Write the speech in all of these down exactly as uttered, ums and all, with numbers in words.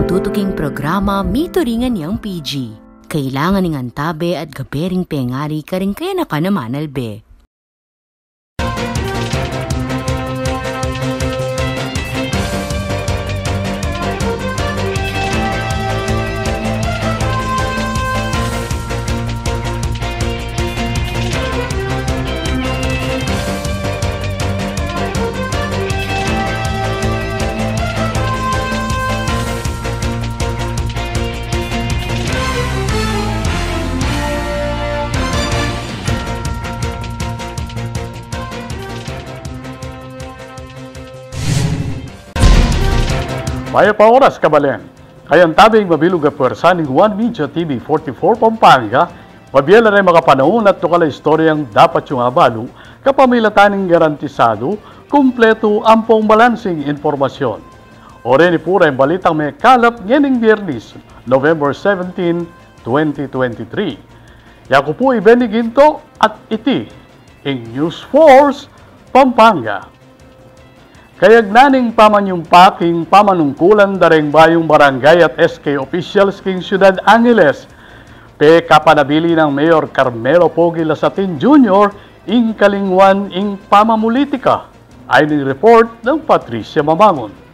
Tutuking programa, mituringan yang P G. Kailangan ing antabe at gabe ring pengari karing kayanakan a manalbe. Mayap a oras, kabalen. Kayantabe ing mabilug a pwersa ning One Media T V forty-four Pampanga, mabie la reng makapanaun at tukal a istoryang dapat yung abalu, kapamilatan ning garantisadu, kumpletu ampong balansing impormasyon. O reni pu reng balitang mekalap ngening Biernis, November seventeen, twenty twenty-three. Yaku pu i Benny Ginto at iti ing News Force Pampanga. Kayagnan ning pamanyumpa king pamanungkulan da reng bayung barangay at S K officials king Ciudad Angeles, pekapanabilin nang Mayor Carmelo Pogi Lasatin Junior ing kalingwan ing pamamulitika. Ayni ing report nang Patricia Mamangun.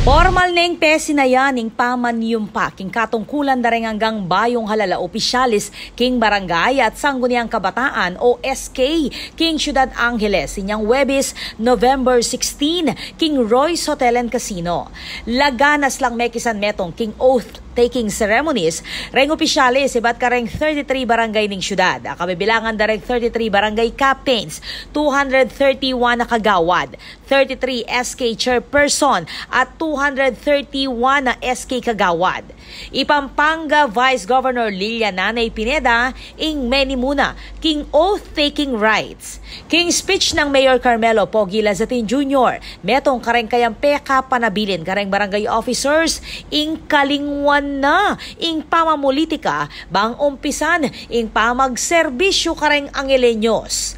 Pormal neng pesinayan ing pamanyumpa king katungkulan da reng anggang bayung halal a opisyalis king barangay at sangguniang kabataan o S K king Ciudad Angeles inyang Huwebes, November sixteen, king Royce Hotel and Casino. Laganas lang mekisan metung king oath taking ceremonies reng opisyalis ibat kareng thirty-three barangay ning syudad. Kabibilangan da reng thirty-three barangay captains, two hundred thirty-one a kagawad, thirty-three S K chairperson at two hundred thirty-one a S K kagawad. I Pampanga Vice Governor Lilia Nanay Pineda ing menimuna king oath-taking rites. King speech nang Mayor Carmelo Pogi Lazatin Junior, metung kareng kayang pekapanabilin kareng barangay officers ing kalingwan na ing pamamulitika bang umpisan ing pamagserbisyu kareng Angeleños.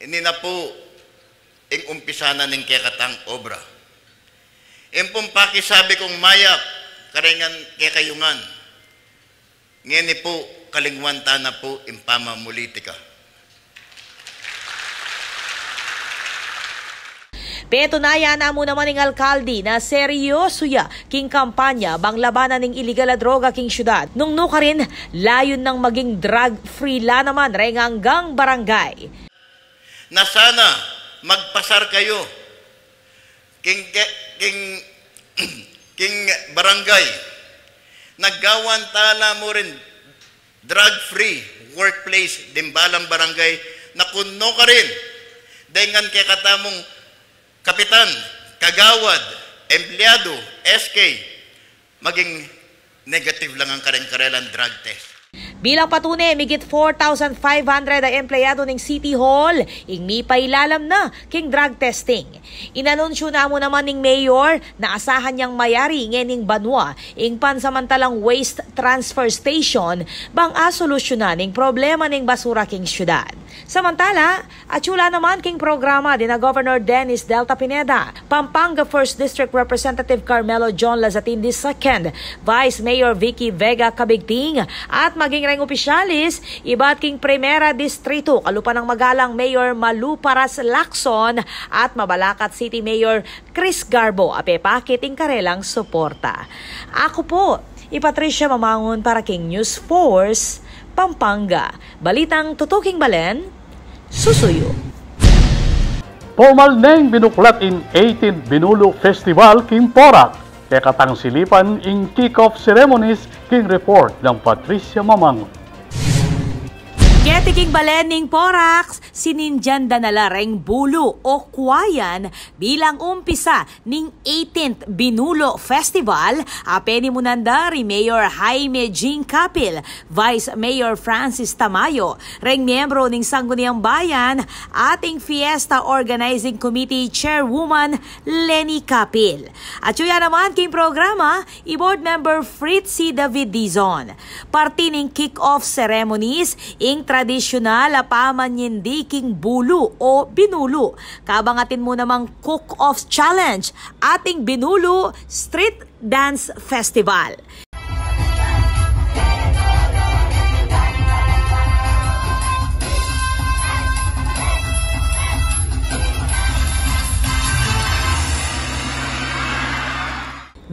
Ini na pu ing umpisa na ning kekatang obra. Ing pung pakisabi kung mayap kareng kekayu ngan, ngeni pu kalingwan ta na pu ing pamamulitika. Petunayan na mu naman ning alkalde na seryoso ya king kampanya bang labanan ning iligal a droga king syudad. Nung nukarin, layun nang maging drug-free la naman reng anggang barangay. Na sana magpasar kayu king, king, king barangay. Naggawan tala mu rin drug-free workplace ding balang barangay na kun nukarin, deng ngan kekatamung kapitan, kagawad, empleyadu, S K, maging negative lang ang kareng karelang drug test. Bilang patune, migit four thousand five hundred a empleyadu ning City Hall ing mipailalam na king drug testing. Inanunsyu na mu naman ning mayor na asahan yang mayari ngening banua ing pansamantalang waste transfer station bang asolusyunan ing problema ning basura king syudad. Samantala, atyu la naman king programa dina Governor Dennis Delta Pineda, Pampanga First District Representative Carmelo John Lazatin the second, Vice Mayor Vicky Vega Cabigting, at maging reng opisyalis ibat king Primera Distrito, kalupa nang magalang Mayor Malu Paras Lacson at Mabalacat City Mayor Chris Garbo, a pepakit ing karelang suporta. Aku pu i Patricia Mamangun para king News Force Pampanga. Balitang tutuking balen, susuyu. Pormal neng binuklat ing eighteenth Binulu Festival king Porac. Kekatang silipan ing kick-off ceremonies king report nang Patricia Mamangun. Keti king balen ning Porac, sinindyan da na la reng bulu o kuayan bilang umpisa ning eighteenth Binulu Festival, a penimunan da ri Mayor Jaime Jing Capil, Vice Mayor Francis Tamayo, reng miyembro ning Sangguniang Bayan, at ing Fiesta Organizing Committee Chairwoman Leni Capil. Atyu ya naman king programa i Board Member Fritzy David Dizon. Parti ning kick-off ceremonies ing tradisyunal a pamanyindi king bulu o binulu. Kabang atin mu namang cook-off challenge at ing binulu street Dance Festival.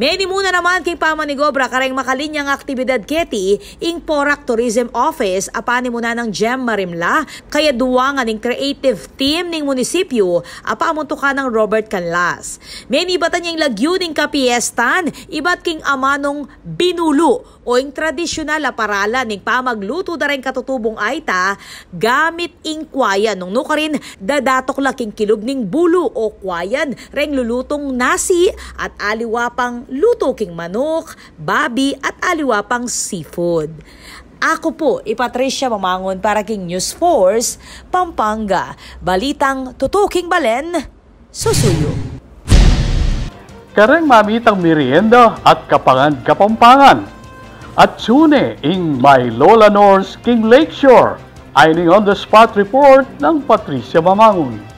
Menimuna naman king pamanigobra kareng makalinyang aktibidad keti ing Porac Tourism Office a panimunan nang Jem Marimla, kayaduangan ning creative team ning munisipyu a pamuntukan nang Robert Canlas. Menibatan ya ing lagyu ning kapiestan ibat king amanung binulu o ing tradisyunal a paralan ning pamaglutu da reng katutubung aita gamit ing kwayan. Nung nukarin, dadatuk la king kilub ning bulu o kwayan reng lulutung nasi at aliwa pang lutu king manuk, babi at aliwa pang seafood. Aku pu i Patricia Mamangun para king News Force Pampanga. Balitang tutuking balen, susuyu. Kareng mamitang merienda at kapangan Kapampangan. Atsu ne ing My Lola Nors king Lakeshore. Ay ning on the spot report nang Patricia Mamangun.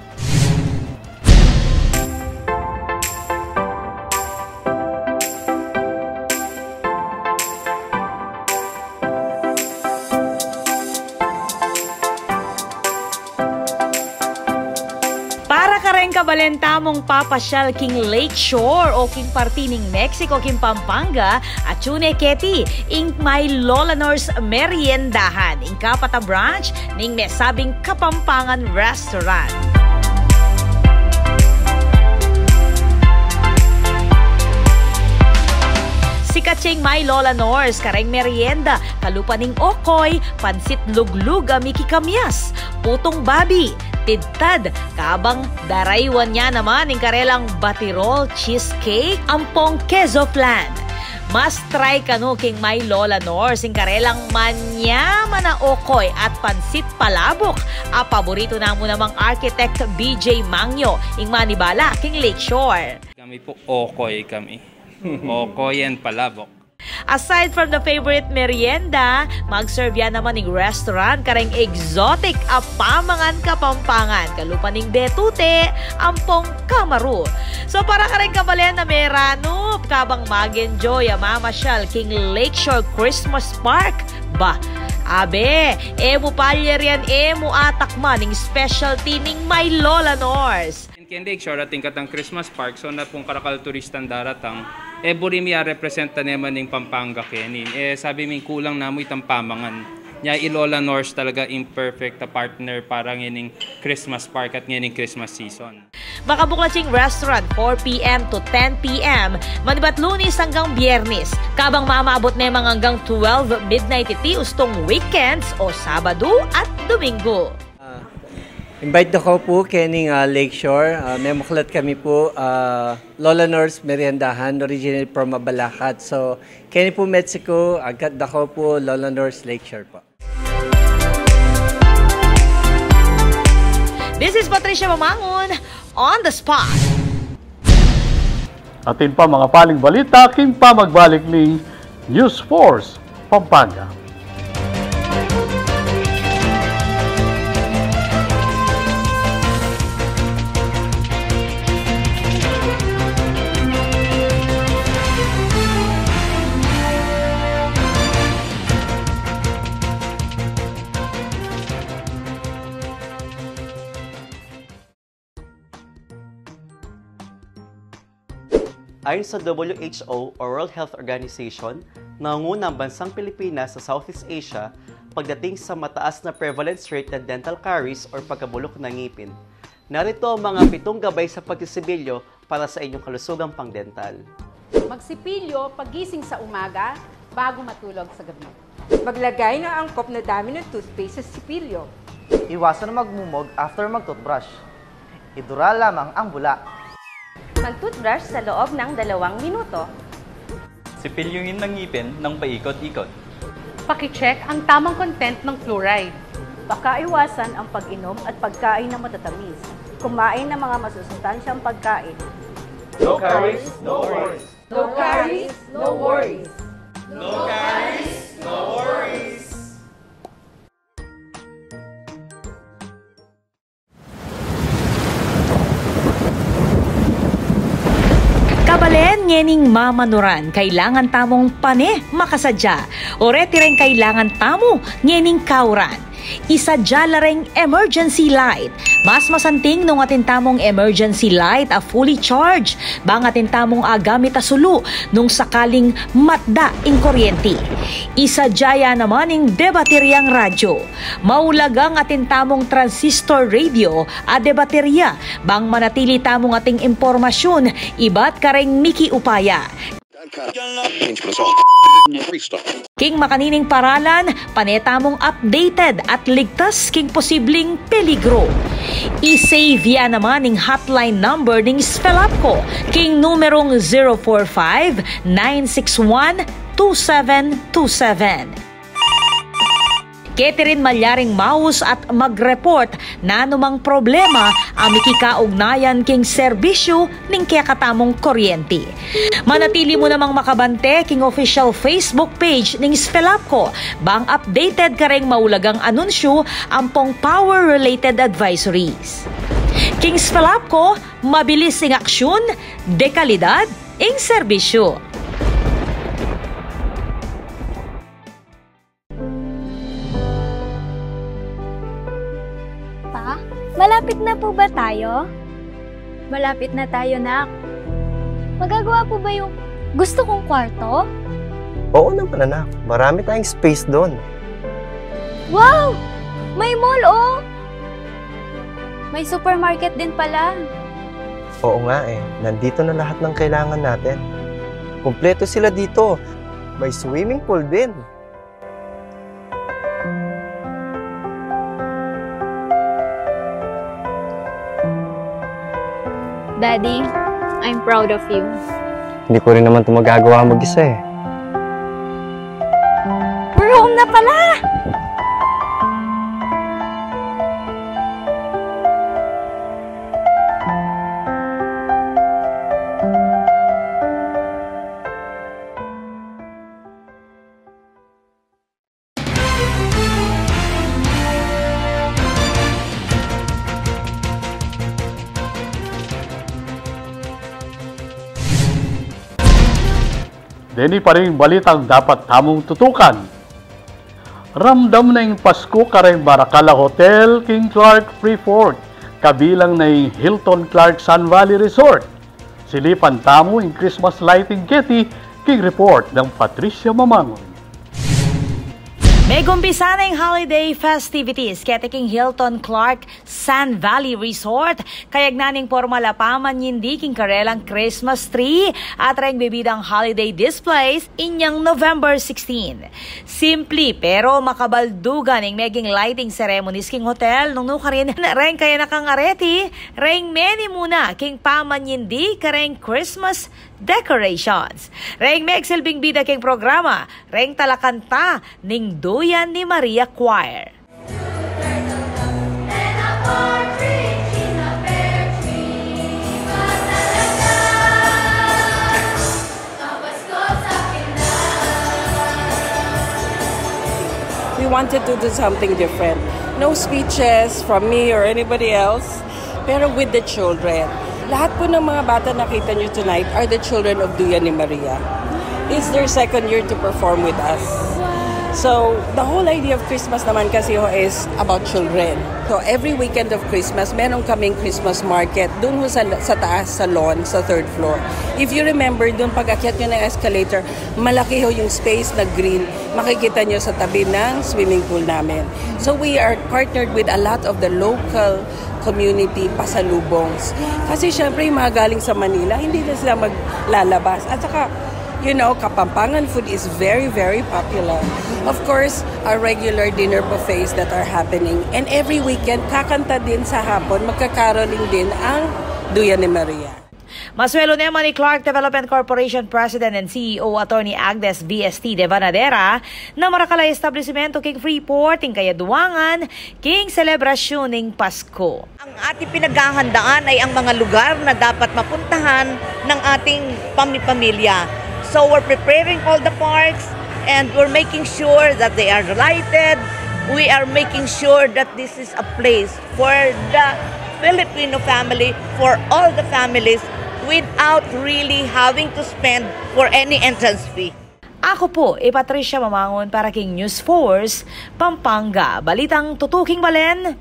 Para kareng kabalen tamung papasyal king Lakeshore o king parti ning Mexico, king Pampanga, atsu ne keti ing My Lola Nors Meriendahan, ing kapat a branch ning mesabing Kapampangan Restaurant. Sikat ya ing My Lola Nors kareng merienda, kalupa ning okoy, pansit luglug a mikikamyas, putung babi, tidtad, kabang daraywan ya naman ing karelang batirol cheesecake ampong queso flan. Mas try kanu king My Lola Nors ing karelang manyaman a okoy at pansit palabok a paboritu namu namang Architect B J Mangyo, ing manibala king Lakeshore. Kami pu, okoy kami. Okoy and palabok. Aside from the favorite merienda, mag-serve ya naman ing restaurant kareng exotic a pamangan Kapampangan, kalupa ning betute ampong kamaru. So, para kareng kabalen a meranup, kabang mag-enjoy a mamasyal king Lakeshore Christmas Park, ba, abe, e mu palyarian, e mu atakman ing specialty ning My Lola Nors. Ken Lakeshore, atin katang Christmas Park, so na pung karakal turistan daratang, e buri mi a representa ne man ing Pampanga keni. E sabi mi kulang namu itang pamangan. Nya i Lola Nors talaga ing perfect a partner para ngening Christmas Park at ngening Christmas season. Makabuklat ing restaurant four P M to ten P M, manibat Lunes anggang Biernes. Kabang mamabut ne man anggang twelve midnight iti ustung weekends o Sabadu at Domingo. Ah, invite da ko pu kening, ah, Lakeshore. Ah, memuklat kami pu, ah, Lola Nors Meriendahan, originally from Mabalacat. So, keni pu Mexico, agkat da ko pu Lola Nors Lakeshore pu. This is Patricia Mamangun on the spot. Atin pa mga paling balita king pamagbalik ning News Force Pampanga. Ayon sa W H O o World Health Organization, nangunguna ang bansang Pilipinas sa Southeast Asia pagdating sa mataas na prevalence rate ng dental caries or pagkabulok ng ngipin. Narito ang mga pitong gabay sa pagsisibilyo para sa inyong kalusugang pangdental. Magsipilyo pagising sa umaga, bago matulog sa gabi. Maglagay ng angkop na dami ng toothpaste sa sipilyo. Iwasan ang magmumog after mag-toothbrush. Idura lamang ang bula. Mag-toothbrush sa loob ng dalawang minuto. Sipilyuhin ang ngipin ng paikot-ikot. Paki-check ang tamang content ng fluoride. Pakaiwasan ang pag-inom at pagkain ng matatamis. Kumain ng mga masusustansyang pagkain. No caries, no worries. No caries, no worries. No caries, no worries. Kabalen, ngening mamanuran, kailangan tamung pane makasadya. Oreti reng kailangan tamu ngening kauran. Isadya la reng emergency light. Mas masanting nung atin tamung emergency light a fully charged, bang atin tamung agamit a sulu nung sakaling matda ing kuryenti. Isadya ya naman ing debateryang radyo. Maulagang atin tamung transistor radio a debaterya, bang manatili tamung ating impormasyun ibat kareng mikiupaya. King makanining paralan, pane tamung updated at ligtas king posibling peligro. I-save ya naman ing hotline number ning SFELAPCO king numerong zero four five, nine six one, two seven two seven. Keti rin malyaring maus at mag-report nanumang problema a mikikaugnayan king serbisyu ning kekatamung kuryenti. Manatili mu namang makabante king official Facebook page ning SFELAPCO, bang updated kareng maulagang anunsyu ampong power-related advisories. King SFELAPCO, mabilis ing aksyun, dekalidad ing serbisyu. Pa, malapit na po ba tayo? Malapit na tayo, nak. Magagawa po ba yung gusto kong kwarto? Oo naman, anak. Marami tayong space doon. Wow! May mall, oh! May supermarket din pala. Oo nga eh. Nandito na lahat ng kailangan natin. Kumpleto sila dito. May swimming pool din. Daddy, I'm proud of you. Hindi ko rin naman 'to magagawa mag-isa eh. We're home na pala! Deni pa ring balitang dapat tamung tutukan. Ramdam na ing Pasko kareng Maracala Hotel king Clark Freeport, kabilang na ing Hilton Clark Sun Valley Resort. Silipan tamu ing Christmas lighting keti king report nang Patricia Mamangon. Megumpisa na ing holiday festivities keti king Hilton Clark Sun Valley Resort, kayagnan ning pormal a pamanyindi king karelang Christmas tree at reng bibidang holiday displays inyang November sixteen. Simpli pero makabaldugan ing meging lighting ceremonies king hotel, nung nukarin reng kayanakang areti, reng meni muna king pamanyindi kareng Christmas decorations. Reng megsilbing bida king programa, reng talakanta ning Duyan ni Maria Choir. We wanted to do something different. No speeches from me or anybody else, pero with the children. Lahat po ng mga bata nakita nyo tonight are the children of Duyan ni Maria. It's their second year to perform with us. So, the whole idea of Christmas naman kasi ho is about children. So, every weekend of Christmas, meron kaming Christmas market dun ho sa, sa taas, sa lawn, sa third floor. If you remember, dun pag-akyat nyo ng escalator, malaki ho yung space na green. Makikita nyo sa tabi ng swimming pool namin. So, we are partnered with a lot of the local community pasalubongs. Kasi syempre, yung mga galing sa Manila, hindi na sila maglalabas. At saka, you know, Kapampangan food is very, very popular. Of course, our regular dinner buffets that are happening. And every weekend, kakanta din sa hapon, magka-caroling din ang Duyan ni Maria. Maswelu naman ni Clark Development Corporation President and C E O Attorney Agnes V S T de Banadera na Maracala establishmento king Freeport ing kayaduangan king selebrasyun ning Pasko. Ang ating pinaghahandaan ay ang mga lugar na dapat mapuntahan ng ating pami-pamilya. So we're preparing all the parks and we're making sure that they are lighted. We are making sure that this is a place for the Filipino family, for all the families without really having to spend for any entrance fee. Aku pu i Patricia Mamangun para king News Force Pampanga. Balitang tutuking balen,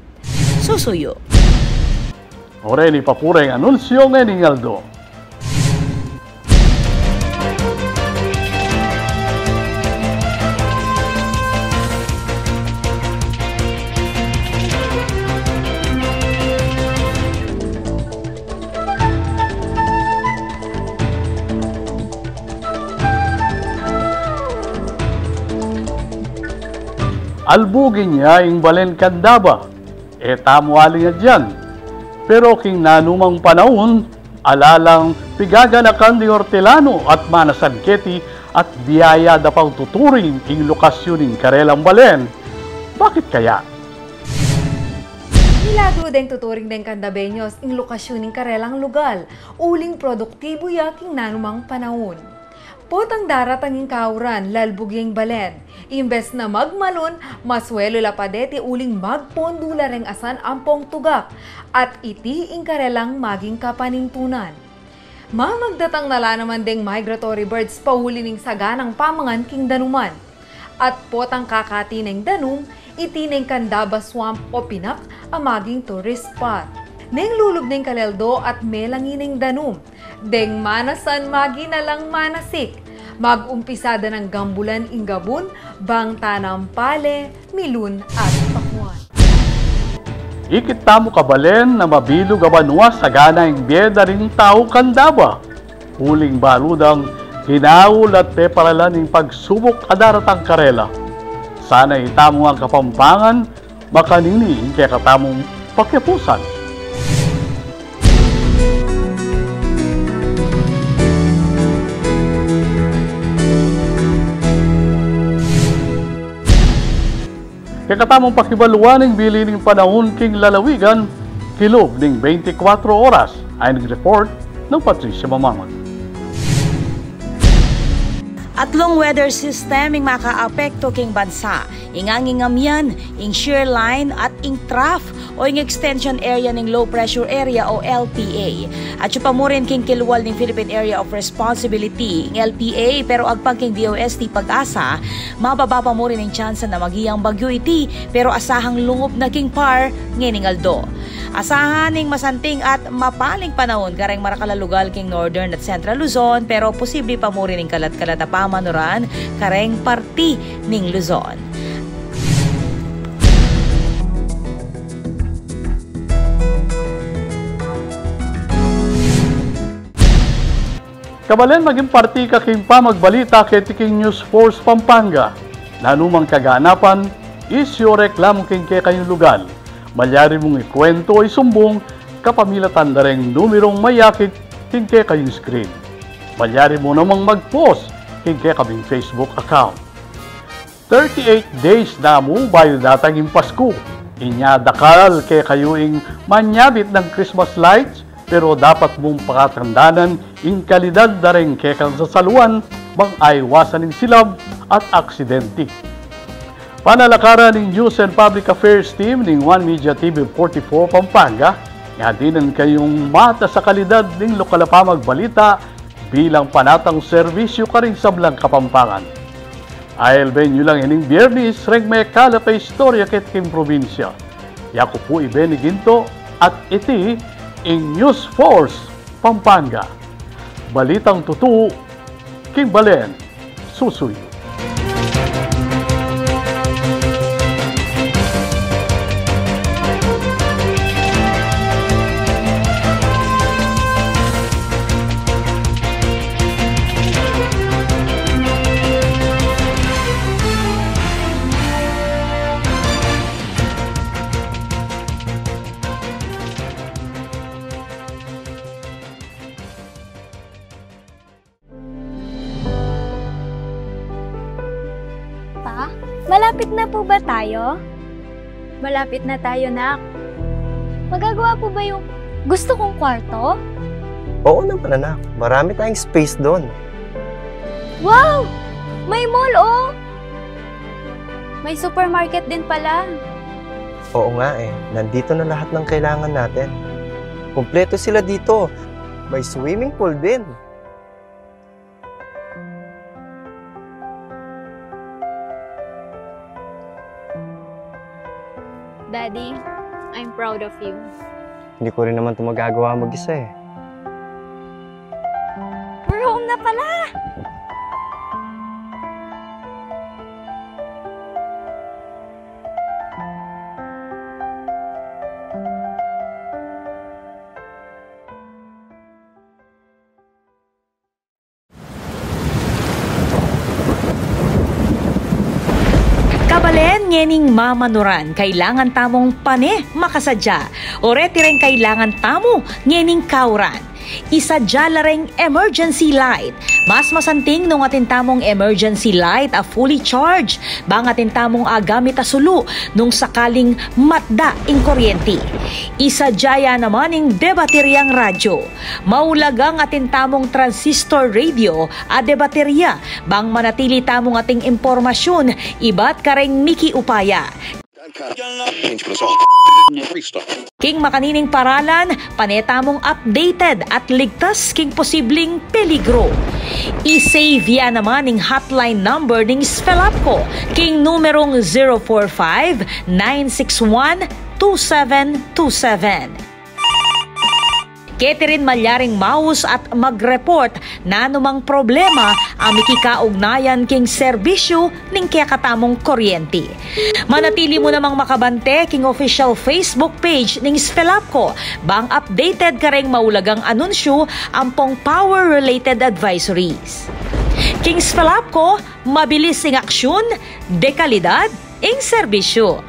susuyu. Oreni pa pu reng anunsyu ngening aldo. Albugin ya ing balen Candaba, e tamu aling adyan. Pero king nanumang panaun, ala lang pigaganakan ding ortelano at manasan keti at biyaya da pang tuturing ing lokasyun ning karelang balen. Bakit kaya? Milagru deng tuturing deng Candabeños ing lokasyun ning karelang lugal, uling produktibu ya king nanumang panaun. Potang daratang ing kauran, lalbug ya ing balen. Imbes na magmalun, masuelu la pa deti uling magpondu la reng asan ampong tugak, at iti ing karelang maging kapanintunan. Mamagdatang na la naman deng migratory birds pauli ning saganang pamangan king danuman. At potang kakati neng danum, iti neng Candaba Swamp o Pinak a maging tourist spot. Neng lulub neng kaleldo at melangi neng danum, deng manasan maginalang manasik. Mag-umpisa da nang gambulan ing gabun, bang tanam pale, milun at pakuan. Ikit tamu kabalen na mabilug a banua sagana ing bie da ring tau Candaba. Uling balu dang hinaul at peparalan ing pagsubuk a daratang karela. Sana itamu ngang Kapampangan makanini ing kekatamung pakipusan. Kekatamung pakibaluan ing bili ning panaun king lalawigan, kilub ning beintikwatro oras. Ayon king report nang Patricia Mamangun. Atlung weather system ing makaapekto king bansa. Ing anging amian, ing shear line, at ing trough o ing extension area ning low pressure area o L P A. At atyu pa murin king kilwal ning Philippine Area of Responsibility, ing L P A, pero agpang king D O S T PAGASA, mababa pa murin ing tsansa na maging bagyu iti, pero asahang lungub na king par ngening aldo. Asahan ing masanting at mapaling panaun kareng marakal a lugal king Northern at Central Luzon, pero posible pa murin ing kalat-kalat a pamanuran kareng parti ning Luzon. Kabalen, maging parti ka king pamagbalita keti king News Force Pampanga. Nanumang kaganapan, isyu o reklamu king kekayung lugal, malyari mung ikuwentu o isumbung kapamilatan da reng numerung mayakit king kekayung screen. Malyari mu namang mag-post king kekabing Facebook account. Thirty-eight days na mu bayu datang ing Pasku. Inya dakal kekayu ing manyabit nang Christmas lights, pero dapat mung pakatandanan ing kalidad da reng kekang sasaluan bang aiwasan ing silab at aksidente. Panalakaran ning News and Public Affairs Team ning One Media T V forty-four Pampanga, ing adinan kayung matas a kalidad ning lokal a pamagbalita bilang panatang serbisyu karing sablang Kapampangan. Ailben yu lang ining Biyernes reng mekalap a istorya keti king probinsya. Yaku pu i Benny Ginto at iti ing News Force Pampanga. Balitang tutu king balen, susuyu. Pa, malapit na po ba tayo? Malapit na tayo, nak. Magagawa po ba yung gusto kong kwarto? Oo naman, anak. Marami tayong space doon. Wow! May mall, oh! May supermarket din pala. Oo nga eh. Nandito na lahat ng kailangan natin. Kumpleto sila dito. May swimming pool din. Daddy, I'm proud of you. Hindi ko rin naman 'to magagawa mag-isa eh. We're home na pala! Kabalen, ngening mamanuran, kailangan tamung pane makasadya. Oreti reng kailangan tamu ngening kauran. Isadya la reng emergency light. Mas masanting nung atin tamung emergency light a fully charged, bang atin tamung agamit a sulu nung sakaling matda ing kuryenti. Isadya ya naman ing debateryang radyo. Maulagang atin tamung transistor radio a debaterya, bang manatili tamung ating impormasyun ibat kareng mikiupaya. King makanining paralan, pane tamung updated at ligtas king posibling peligro. I-save ya naman ing hotline number ning SFELAPCO king numerung zero four five, nine six one, two seven two seven. Keti rin malyaring maus at mag-report nanumang problema a mikikaugnayan king serbisyu ning kekatamung kuryenti. Manatili mu namang makabante king official Facebook page ning SFELAPCO, bang updated kareng maulagang anunsyu ampong power-related advisories. King SFELAPCO, mabilis ing aksyun, dekalidad ing serbisyu.